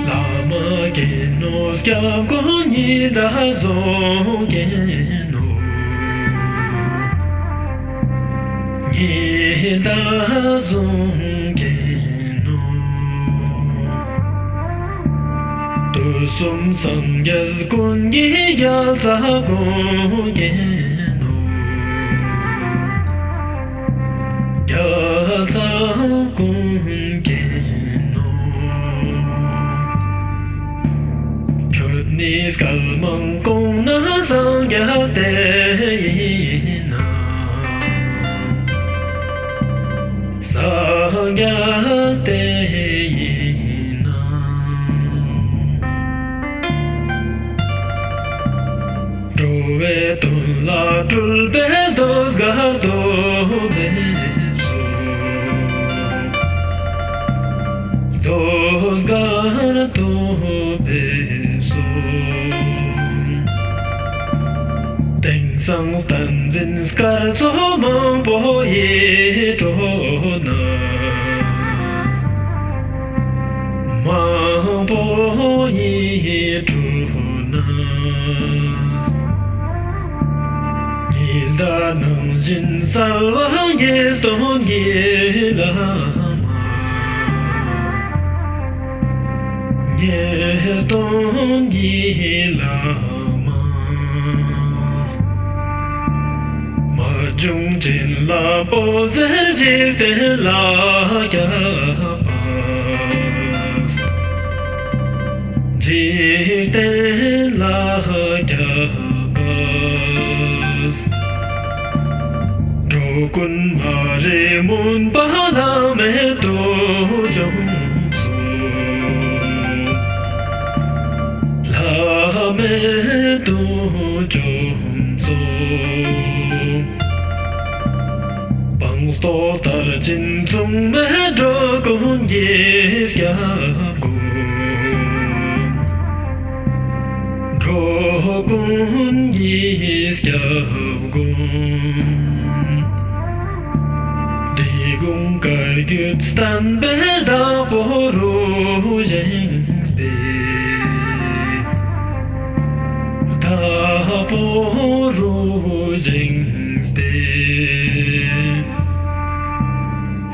བླ་མ་མཁྱེན་ནོ་སྐྱབས་མགོན་ཉི་ཟླ་ཟུང་མཁྱེན་ནོ། ཉི་ཟླ་ཟུང་མཁྱེན་ནོ། དུས་གསུམ་སངས་རྒྱས་ཀུན་གྱི་རྒྱལ་ཚབ་ཀུན་མཁྱེན་ནོ། རྒྱལ་ཚབ་ཀུན་མཁྱེན་ནོ། ཁྱོད་ནི་སྐལ་མང་གོང་ན་སངས་རྒྱས་དེ་ཡིན་ན། སངས་རྒྱས་དེ་ཡིན་ན། འགྲོ་བའི་དོན་ལ་སྤྲུལ་པའི་གདུལ་དཀའ་ཐོབ་པའི་ཚུལ། གདུལ་དཀའ་ཐོབ་པའི་ཚུལ། དེང་སང་བསྟན་འཛིན་སྐར་ཚོགས་མང་པོ་ཡིས་སྤྲོ་ན། མང་པོ་ཡིས་སྤྲོ་ན། ཉི་ཟླ་ནང་བཞིན་གསལ་བ་ངེས་དོན་གྱི་བླ་མ། ངེས་དོན་གྱི་བླ་མ། མ་བྱུང་བྱིན་རླབས་འོད་ཟེར་འཇིག་རྟེན་ལ་ཁྱབ་པ། འཇིག་རྟེན་ལ་ཁྱབ་པ། འགྲོ་ཀུན་མ་རིག་མུན་པ་བླ་མེད་དུ་བཅོམ་སོང་། བླ་མེད་དུ་བཅོམ་སོང་། སྤངས་རྟོགས་མཐར་ཕྱིན་མཚུངས་མེད་འགྲོ་ཀུན་གྱི་སྐྱབས་མགོན། འགྲོ་ཀུན་གྱི་སྐྱབས་མགོན། འབྲི་གུང་བཀའ་བརྒྱུད་བསྟན་པའི་བདག་པོ་རུ་བཞེངས་པའི། བདག་པོ་རུ་བཞེངས་པའི།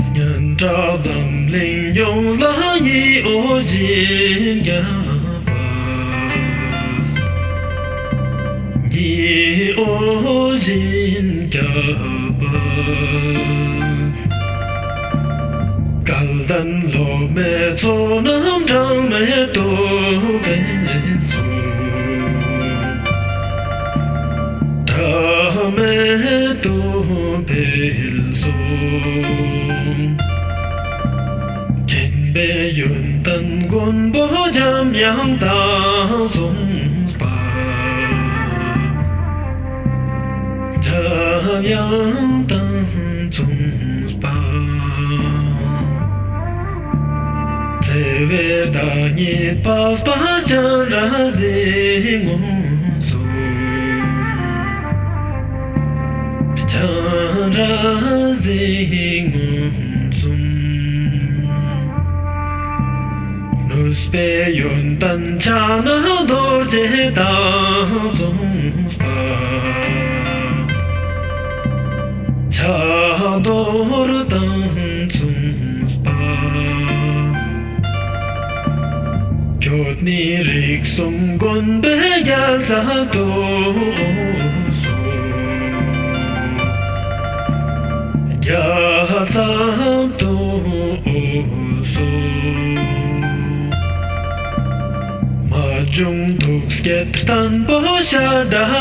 སྙན་གྲགས་འཛམ་གླིང་ཡོངས་ལ་ཉི་འོད་བཞིན་ཁྱབ་པ། ཉི་འོད་བཞིན་ཁྱབ་པ། སྐལ་ལྡན་སློབ་མའི་ཚོགས་རྣམས་གྲངས་མེད་དུ་འཕེལ་སོང་། གྲངས་མེད་དུ་འཕེལ་སོང་། མཁྱེན་པའི་ཡོན་ཏན་མགོན་པོ་འཇམ་དབྱངས་དང་མཚུངས་པ། འཇམ་དབྱངས་དང་མཚུངས་པ། བརྩེ་བའི་བདག་ཉིད་འཕགས་པ་སྤྱན་རས་གཟིགས་མངོན་སུམ། སྤྱན་རས་གཟིགས་མངོན་སུམ། ནུས་པའི་ཡོན་ཏན་ཕྱག་ན་རྡོ་རྗེ་དང་མཚུངས་པ། ཕྱག་རྡོར་དང་མཚུངས་པ། ཁྱོད་ནི་རིགས་གསུམ་མགོན་པོའི་རྒྱལ་ཚབ་ཏུ་གསུངས། རྒྱལ་ཚབ་ཏུ་གསུངས། མ་བྱུང་ཐུགས་བསྐྱེད་བརྟན་པོ་བྱ་སྒྲ་དང་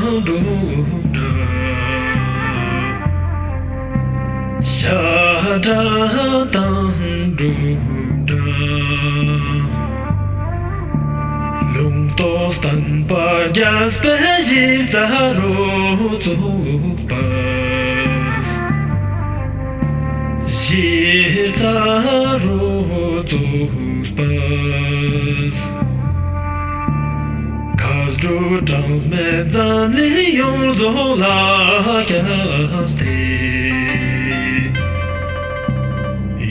སྒྲུབ་སྒྲ། བྱ་སྒྲ་དང་སྒྲུབ་སྒྲ། ལུང་རྟོགས་བསྟན་པ་རྒྱས་པའི་གཞི་རྩ་རུ་བཙུགས་པ། གཞི་རྩ་རུ་བཙུགས་པ། མཁས་གྲུབ་གྲངས་མེད་འཛམ་གླིང་ཡོངས་རྫོགས་ལ་ཁྱབ་སྟེ།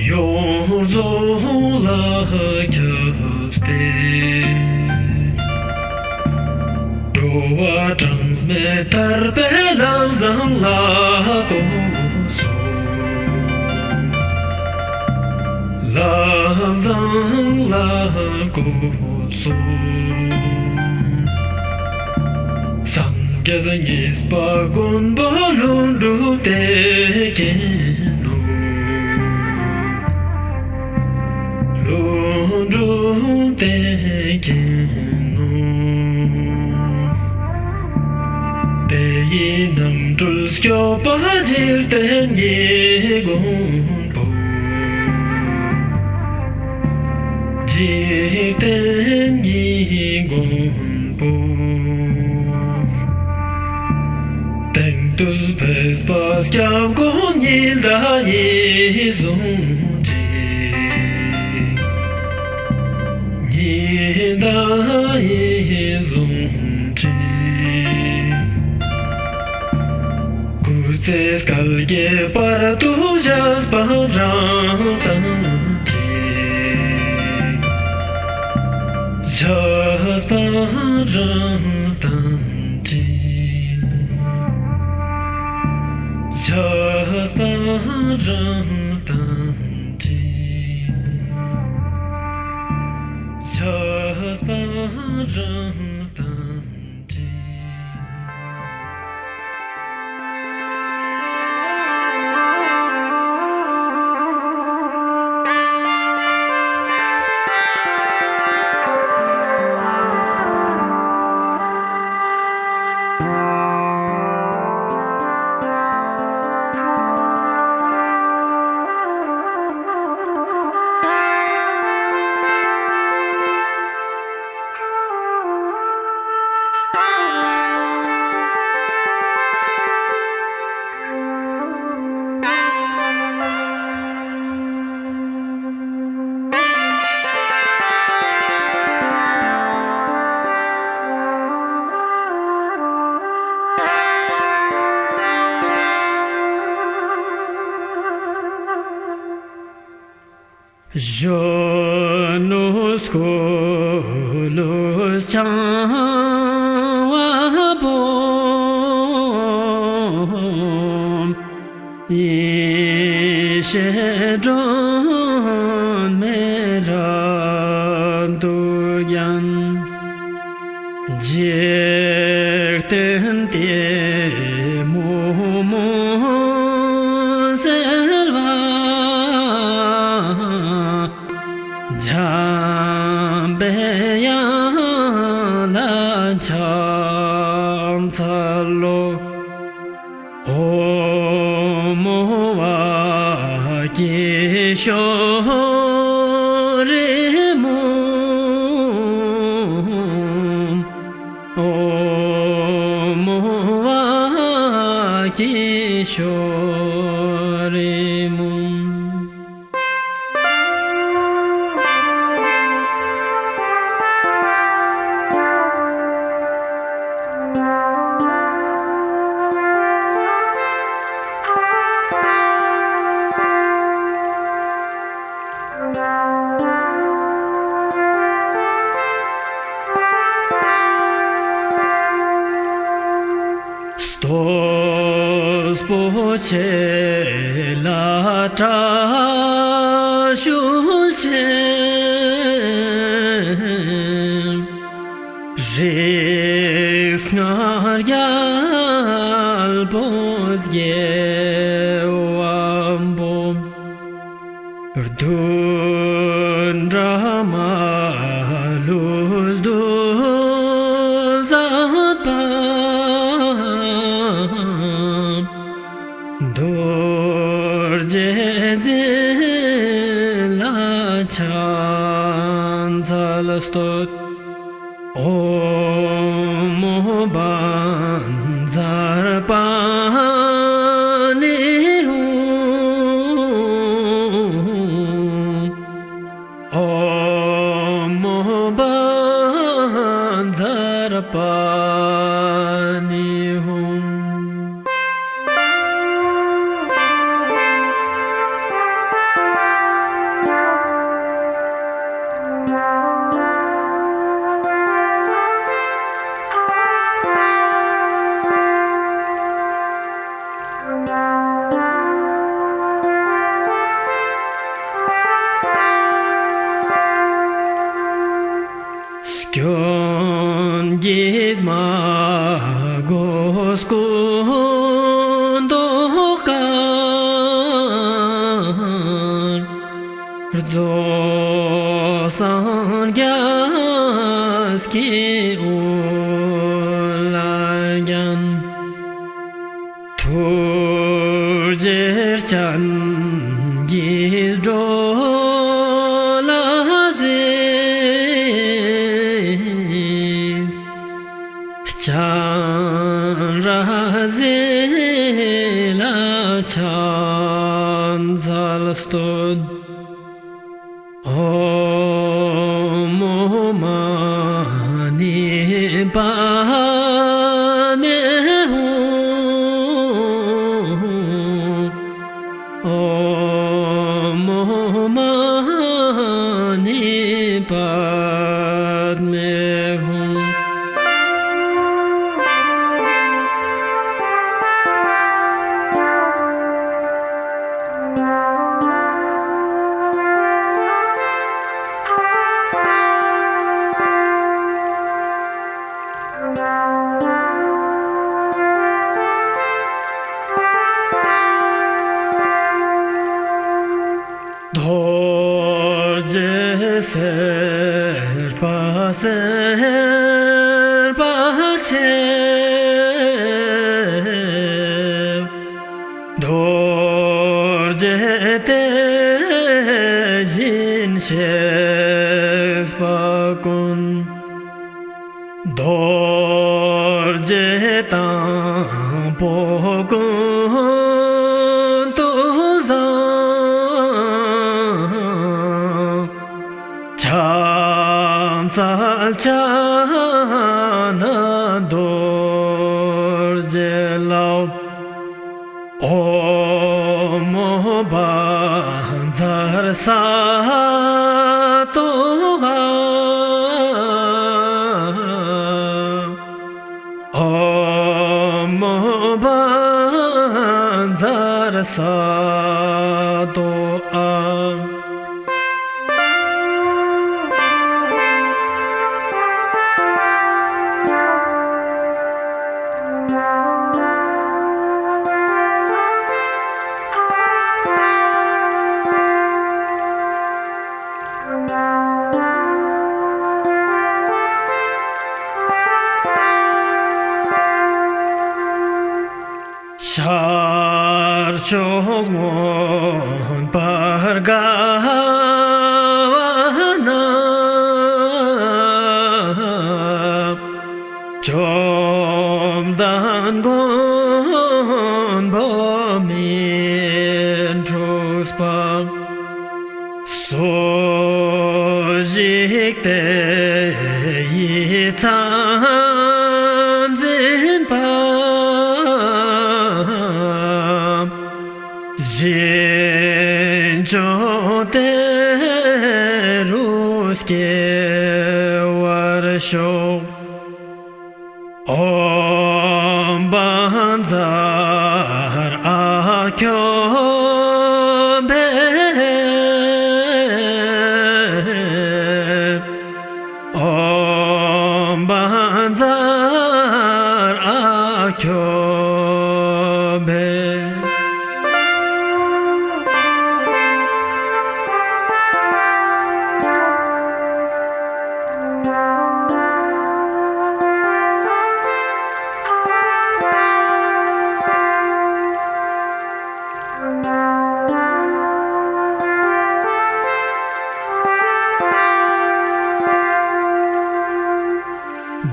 ཡོངས་རྫོགས་ལ་ཁྱབ་སྟེ། འགྲོ་བ་གྲངས་མེད་ཐར་པའི་ལམ་བཟང་ལ་བཀོད་སོང་། ལམ་བཟང་ལ་བཀོད་ སངས་རྒྱས་གཉིས་པ་མགོན་པོ་ཀླུ་སྒྲུབ་དེ་མཁྱེན་ནོ། ཀླུ་སྒྲུབ་དེ་མཁྱེན་ནོ། དེ་ཡི་རྣམ་སྤྲུལ་སྐྱོབ་པ་འཇིག་རྟེན་གྱི་མགོན། འཇིག་རྟེན་གྱི་མགོན་པོ། དེང་དུས་ཕེབས་པ་སྐྱབས་མགོན་ཉི་ཟླ་ཡི་གཟུངས་བྲིས། ཉི་ཟླ་ཡི་གཟུངས་བྲིས། སྐུ་ཚེ་བསྐལ་བརྒྱའི་བར་དུ་བཞག་པ་རང་དང་གཅིག། བཞག་པ་རང་དང་གཅིག། བཞག་པ་རང་དང་གཅིག། བཞག་པ་རང་དང་གཅིག། གཞོན་ནུ་སྐུ་ལུས་འཆང་བ་སྦོམ། ཡེ་ཤེས་སྒྲོན་མེ་རབ་ཏུ་བརྒྱན། འཇིག་རྟེན་གཏི་མུག་མུན་སེལ་བ། འཇམ་པའི་དབྱངས་ལ་ཕྱག་འཚལ་ལོ། ཨོཾ་ཨཱཿཧཱུྃ་ཤྲཱི་མུཾ། ཨོཾ་ཨཱཿཧཱུྃ་ཤྲཱི་མུཾ། སྟོབས་པོ་ཆེ་ལ་དྲག་ཤུལ་ཆེ། རིགས་ལྔ་རྒྱལ་པོ་རྒྱལ་བ་སྦོམ། བདུད་དགྲ་མ་ལུས་གདུལ་མཛད་པ། རྡོ་རྗེ་འཛིན་ལ་ཕྱག་འཚལ་བསྟོད། ཨོཾ་བཛྲ་པཱ་ཎི་ཧཱུྃ། ཨོཾ་བཛྲ་པཱ་ཎི་ཧཱུྃ། གིས་མ་གོས་སྐུ་མདོག་དཀར། རྫོགས་སངས་རྒྱས་ཀྱི་དབུ་ལ་བརྒྱན། ཐུགས་རྗེའི་སྤྱན་གྱིས་འགྲོ་ལ་གཟིགས། སྤྱན་རས་གཟིགས་ལ་ཕྱག་འཚལ་བསྟོད། ཨོཾ་མ་ཎི་པདྨེ་ཧཱུྃ། ཨོཾ་མ་ཎི་པདྨེ་ཧཱུྃ། རྡོ་རྗེ་སེར་པ་སེར་པོ་ཆེ། རྡོ་རྗེ་དེ་བཞིན་གཤེགས་པ་ཀུན། རྡོ་རྗེ་དང་པོ་ཀུན་ཏུ་བཟང་། ཕྱག་འཚལ་ཕྱག་ན་རྡོ་རྗེ་ལའོ། ཨོཾ་བཛྲ་སཏྭ་ཨཱཿ། ཨོཾ་བཛྲ་སཏྭ་ཨཱཿ། ཤར་ཕྱོགས་མངོན་པར་དགའ་བ་ན། བཅོམ་ལྡན་མགོན་པོ་མི་འཁྲུགས་པ། སོགས་ཞིག་དེ་ཡི་མཚན་འཛིན་པ། ཞིང་མཆོག་དེ་རུ་སྐྱེ་བར་ཤོག། ཨོཾ་བཛྲ་ཨཱཿ་ཁྱོ་བེ། ཨོཾ་བཛྲ་ཨཱཿ་ཁྱོ་བེ།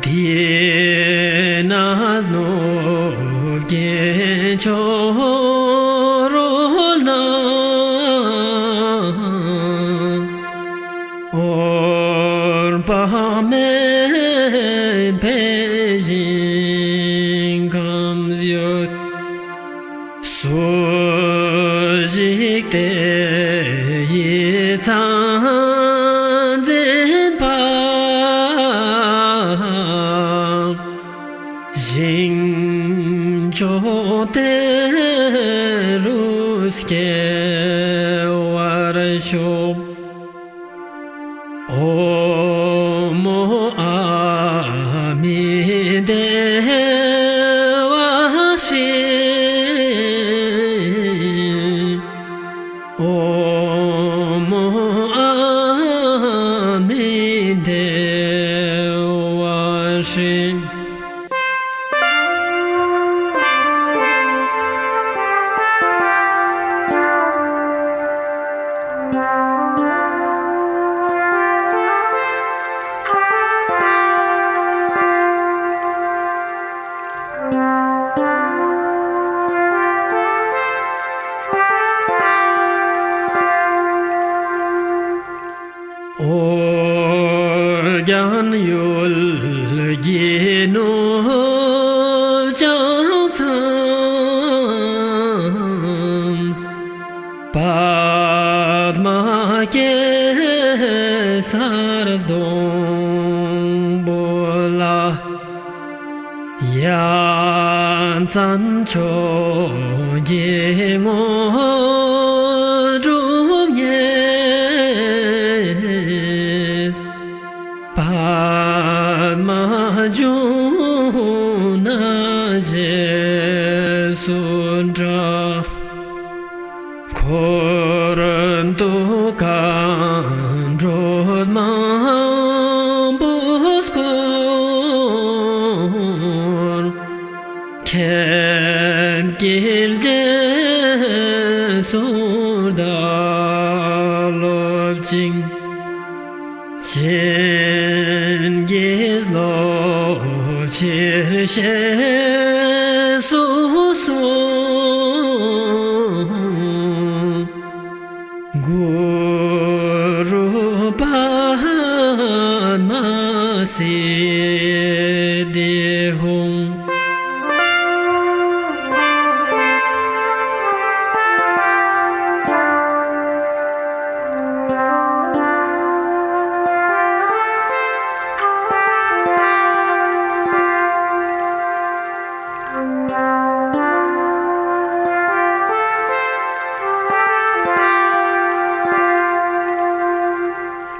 དེ་ནས་ནོར་རྒྱས་མཆོག་རོལ་ན། འོད་དཔག་མེད་པའི་ཞིང་ཁམས་ཡོད། སོགས་ཞིག་དེ་ཡི་མཚན་འཛིན་པ། ཞིང་མཆོག་དེ་རུ་སྐྱེ་བར་ཤོག། ཨོཾ་ ཨོ་རྒྱན་ཡུལ་གྱི་ནོར་བྱང་མཚམས། པདྨ་གེ་སར་སྡོང་པོ་ལ། ཡ་མཚན་མཆོག་གི་དངོས་གྲུབ་བརྙེས། པདྨ་འབྱུང་གནས་རྗེས་སུ་འབྲངས། འཁོར་དུ་མཁའ་འགྲོ་མང་པོས་བསྐོར། ཁྱེད་ཀྱི་རྗེས་སུ་བདག་སློབ་ཅིང་། བྱིན་གྱིས་རློབ་ཕྱིར་གཤེགས་སུ་གསོལ། གུ་རུ་པདྨ་སིདྡྷི་ཧཱུྃ།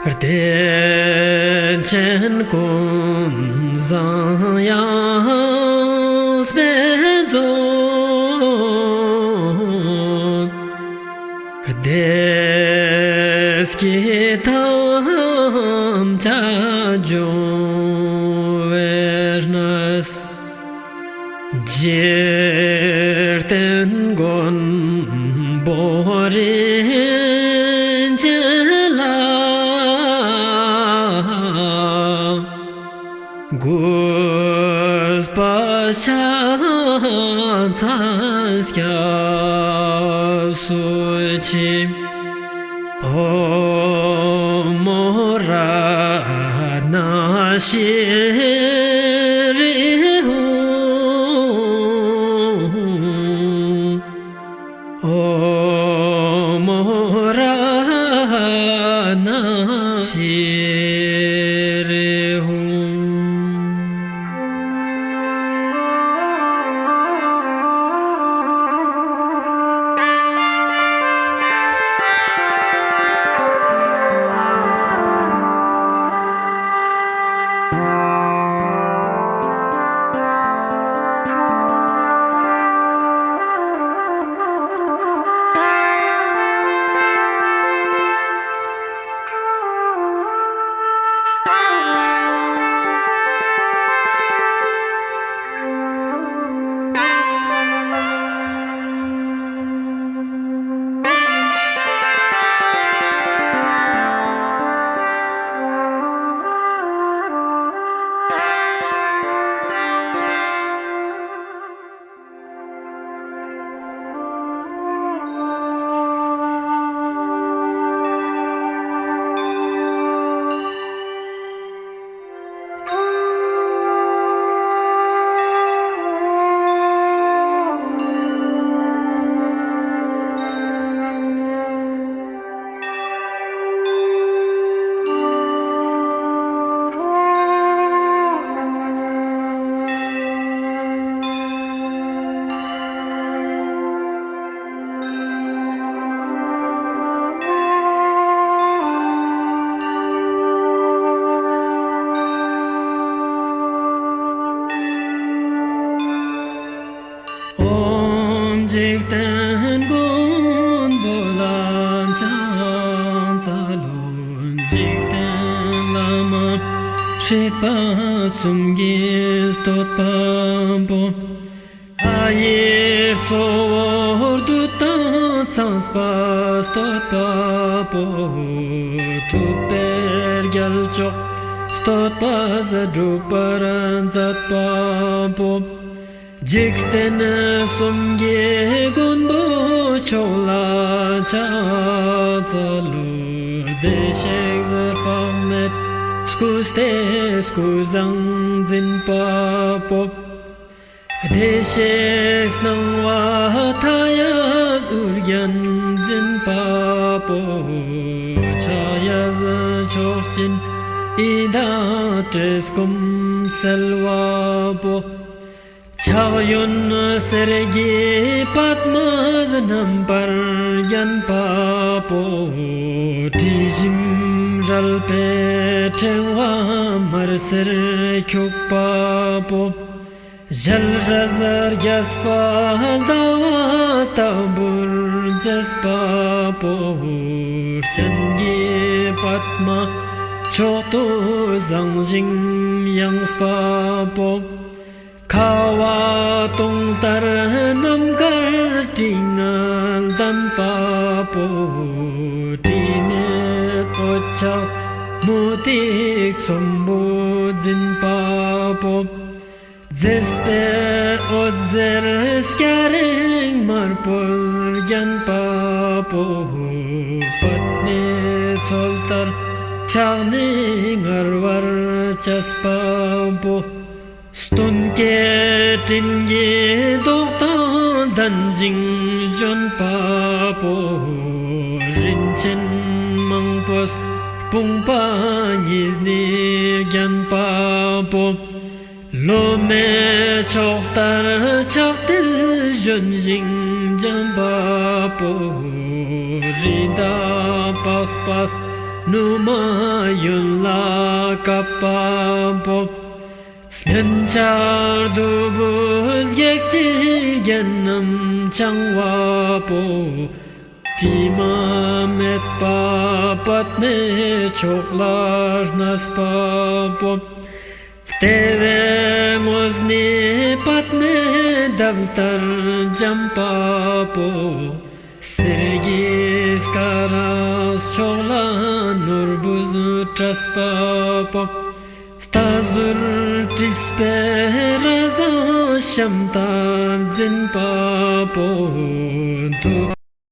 བདེ་ཆེན་ཀུན་བཟང་ཡང་སྤྱོད་རྫོགས། བདེ་སྐྱིད་ཐམས་ཅད་འབྱུང་བའི་གནས། འཇིག་རྟེན་མགོན་པོ་རིན་ཆེན་ལ། གུས་པས་ཕྱག་འཚལ་སྐྱབས་སུ་མཆི། ཨོཾ་མོ་རཱ་ཎ་ཤྲཱི་ཧཱུྃ། ཨོཾ་མོ་རཱ་ཎ་ཤྲཱི་ཧཱུྃ། ཨོཾ་འཇིག་རྟེན་མགོན་པོ་ལ་ཕྱག་འཚལ་ལོ། འཇིག་རྟེན་བླ་མ་སྲིད་པ་གསུམ་གྱི་བསྟོད་པ་པོ། ལྷ་ཡི་གཙོ་བོ་བདུད་དང་ཚངས་པ་བསྟོད་པ་པོ། ཐུབ་པའི་རྒྱལ་མཆོག་བསྟོད་པ་ཟ་སྒྲུབ་པར་མཛད་པ་པོ། འཇིག་རྟེན་གསུམ་གྱི་མགོན་པོ་མཆོག་ལ་ཕྱག་འཚལ་ལོ། བདེ་གཤེགས་དཔག་མེད་སྐུ་སྟེ་སྐུ་བཟང་འཛིན་པ་པོ། བདེ་གཤེགས་སྣང་བ་མཐའ་ཡས་ཨོ་རྒྱན་འཛིན་པ་པོ། ཕྱག་གཡས་མཆོག་སྦྱིན་ཡི་དྭགས་བྲེ་སྐོམ་སེལ་བ་པོ། ཕྱག་གཡོན་གསེར་གྱི་པདྨ་བཞི་རྣམ་པར་བརྒྱན་པ་པོ། དྲི་ཞིམ་རལ་པའི་ཕྲེང་བ་དམར་སེར་འཁྱུག་པ་པོ། ཞལ་རས་རྒྱས་པ་ཟླ་བ་ལྟ་བུར་མཛེས་པ་པོ། སྤྱན་གྱི་པདྨ་མཆོག་ཏུ་བཟང་ཞིང་ཡངས་པ་པོ། ཁ་བ་དུང་ལྟར་རྣམ་དཀར་དྲི་ངད་ལྡན་པ་པོ། དྲི་མེད་འོད་ཆགས་མུ་ཏིག་ཚོམ་བུ་འཛིན་པ་པོ། མཛེས་པའི་འོད་ཟེར་སྐྱ་རེངས་དམར་པོས་བརྒྱན་པ་པོ། པདྨའི་མཚོ་ལྟར་ཕྱག་ནི་ངར་བར་བཅས་པ་པོ། སྟོན་ཀའི་སྤྲིན་གྱི་མདོག་དང་ལྡན་ཞིང་བཞོན་པ་པོ། རིན་ཆེན་མང་པོས་དཔུང་པ་གཉིས་ནི་བརྒྱན་པ་པོ། ལོ་མའི་མཆོག་ལྟར་ཆགས་ཏེ་བཞོན་ཞིང་འཇམ་པ་པོ། རི་དྭགས་པགས་པས་ནུ་མ་གཡོན་ལ་བཀབ་པ་པོ། སྙན་ཆ་བདུག་སྤོས་བགེགས་ཀྱི་རྒྱན་རྣམས་འཆང་བ་པོ། དྲི་མ་མེད་པ་པདྨའི་མཆོག་ལ་གནས་པ་པོ། ལྟེ་བའི་ངོས་ནི་པདྨའི་འདབ་ལྟར་འཇམ་པ་པོ། གསེར་གྱི་སྐ་རགས་མཆོག་ལ་ནོར་བུས་སྤྲས་པ་པོ། རྟ་ཟུར་དྲིས་པའི་ར་བཟང་ཤམ་ཐབས་འཛིན་པ་པོ། གདུགས་